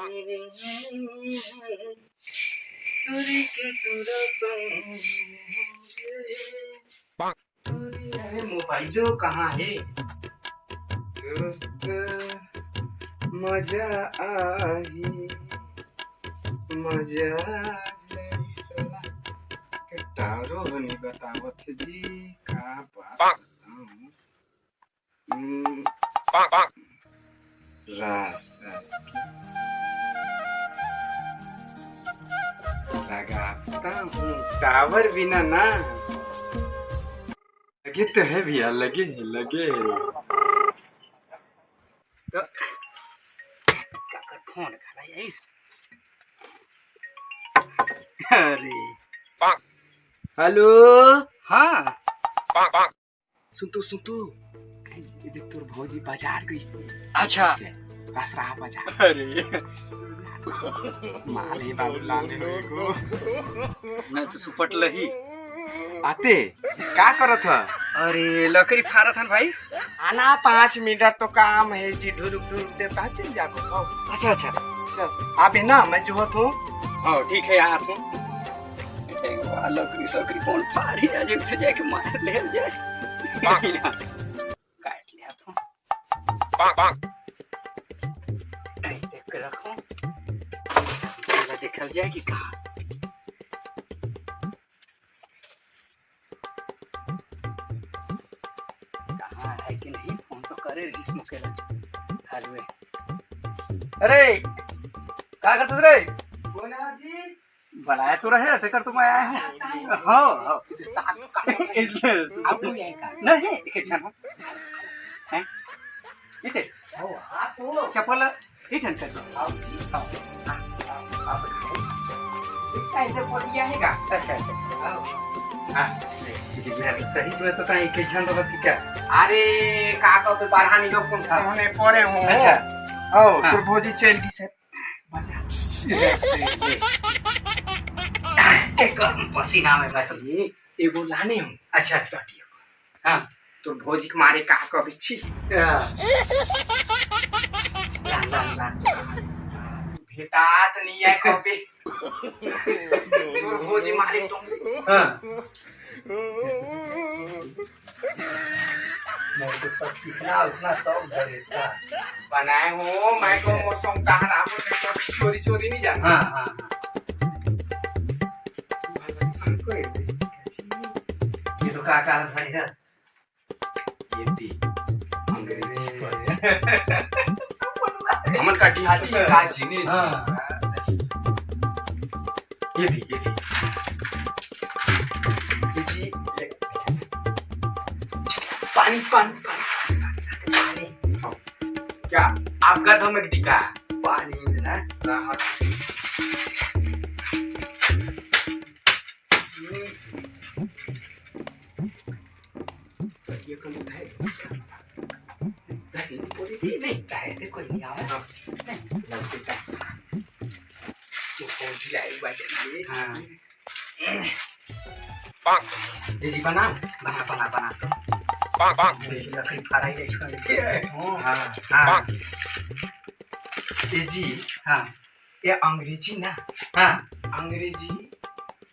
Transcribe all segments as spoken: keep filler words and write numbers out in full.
अरे मोबाइलो कहाँ हे? दोस्त, मजा आही, मजा आही साला। टावरो ह नहीं बतावत हे जी, का बात बताऊं? हम्म, रास्ता लगाता हूँ टावर बिना ना। लगे तो है भैया, लगे है, लगे है। तो काकर फोन खड़ा है इस। अरे हेलो। हाँ। सुन तो, सुन तो। ए देख, तोर भौजी बाजार गईस। अच्छा। रसरा बाजार। अरे। मारे बाबू लाने होए को। मैं तो सुपट लही। आते, का करत ह? अरे, लकड़ी फारत हन भाई। आना, पाँच मिनट तो काम है जी, ढुरुक ढुरुक देता, चल जाबो। अच्छा, अच्छा। चल, आबे ना, मैं जोहत हूँ। हाँ, ठीक है, यहाँ हूँ। लकड़ी सकड़ी कौन फाड़ी, आज एक से जाके मार ले जाए। काट लिया तो। ऐसे रखो। पूरा देखल जाए कि कहाँ, कहाँ है कि नहीं। फोन तो करे रहीस मोके ला। हलवे। अरे, का करत रे? बोला जी। बुलाया तो रहे, तेकर तो मैं आया हूँ। हाँ, हाँ। तो साग काट। आप लोग यहीं का? नहीं, एक अच्छा ना। हैं? इते। चप्पल ठीक है, कर दो। आओ, आओ, आओ, आओ। ऐसे बोल दिया है का? अच्छा, अच्छा, अच्छा। आओ। हाँ। सही में तो कहीं के झंड बस क्या? अरे, का कहते, बारहानी लोग कौन हाँ। कहने पड़े हो? अच्छा। ओ, हाँ। तो भौजी चल गई सर। एक पसीना में मैं तो ये एगो लाने हूँ। अच्छा, अच्छा। हाँ। तोर भौजी के मारे का कभी छी। हाँ। ला, ला, ला। भेतात नहीं है कभी। तोर भौजी मारे तो। हाँ। मैं तो सब कितना उतना सब धर लेता। बनाए हो, मैं तो मोर संग कहाँ राम को चोरी चोरी नहीं जाना। हाँ, हाँ, हाँ। ये तो का, का धर है? ये दी। अंग्रेजी। हमन का दिहाती का जीने जी। हाँ। ये दी, ये दी। ये जी, ले। पानी, पानी, पानी, पानी। क्या? आपका धमक दिखा? पानी में ना। हाँ, हाँ। ये कम उठाए। नहीं, बोली थी, नहीं, चाहे थे कोई नहीं आवे। हाँ। नहीं, लगते का। वो कौन सी आई हुआ है? हाँ। ये जी बना, बना, बना, बना। ये लकड़ी फराई है, इसको। हाँ, हाँ। ये जी, हाँ। ये अंग्रेजी ना? हाँ। अंग्रेजी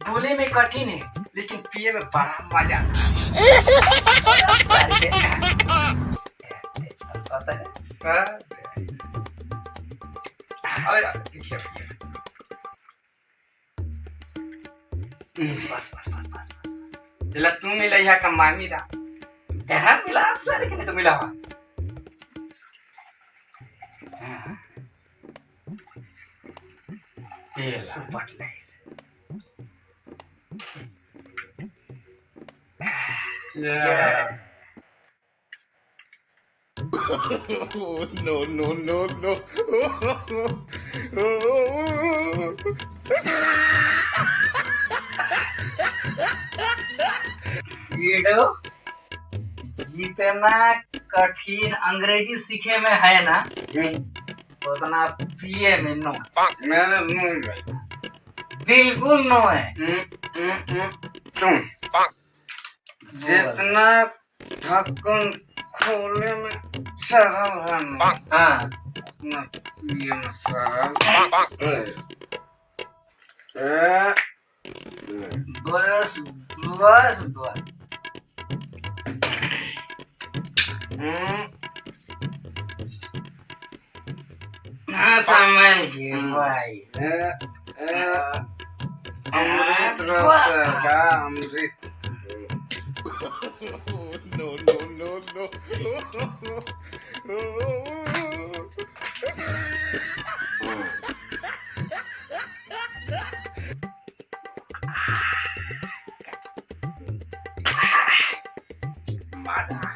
बोले में कठिन है, लेकिन पिए में बड़ा मजा। पता है? हाँ। अबे यार, देखिए, पिए में। बस, बस, बस, बस, बस। चला, तू मिला यहाँ का मामी ला। तेरा मिला, सारे के नहीं तो मिला हुआ। हाँ। ये ला। Super nice। Yeah। No, no, no, no। ये लो। जितना कठिन अंग्रेजी सीखे में है ना, हम्म। उतना पिए में नो। मैं नो भाई। बिल्कुल नो है। हम्म, हम्म, हम्म, तुम। बोल। जितना ढक्कन खोले में तरल है ना। हाँ। ना पिए ना साल। ए, ए, बस, बस, बस। हम्म। हाँ, समझ गए हम्म। भाई। ए, ए, हाँ। अमृत रस वाह। का अमृत। No, no, no, no। हम्म।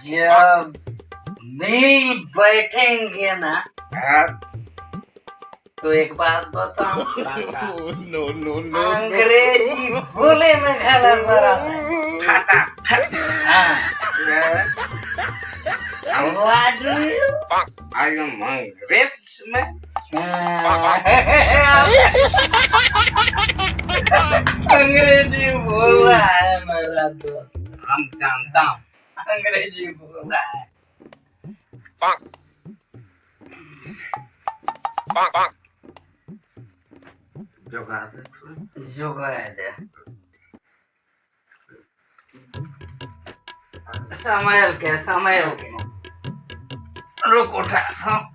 जब नहीं बैठेंगे ना, हाँ। तो एक बात बताओ, No, no, no, no। अंग्रेजी बोले में घाला भरा है। फटाफट। हाँ। हाँ। What do you? I am अंग्रेज में। हाँ। अंग्रेजी बोल रहा है मेरा दोस्त। हम जानता हूँ। अंग्रेजी बोल रहा है। जुगाड़ दे थोड़ा। जुगाड़ दे। संभल के, संभल के। रुक उठा, हाँ।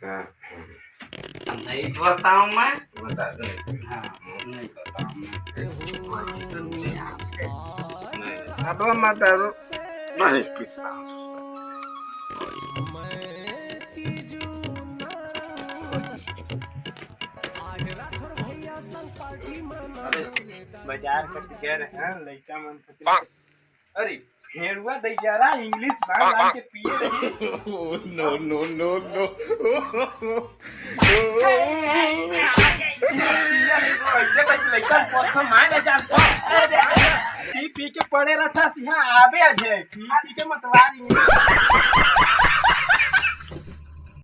हाँ। नहीं बताऊं मैं। बता दो। हाँ, नहीं बताऊं मैं। नहीं, अब मैं दारू नहीं पीता। अरे, बाजार कति गए रहे हैं, लइका मन खातिर। अरे, भेड़ुआ दइजारा इंग्लिश बांध बांध के पिए रहे। No, no, no, no। ऐसे करके लइका पसंद मार ले जा। पी, पी के पड़े रहता सिहा आबे आ जाए। पी, पी के मतवार इंग्लिश।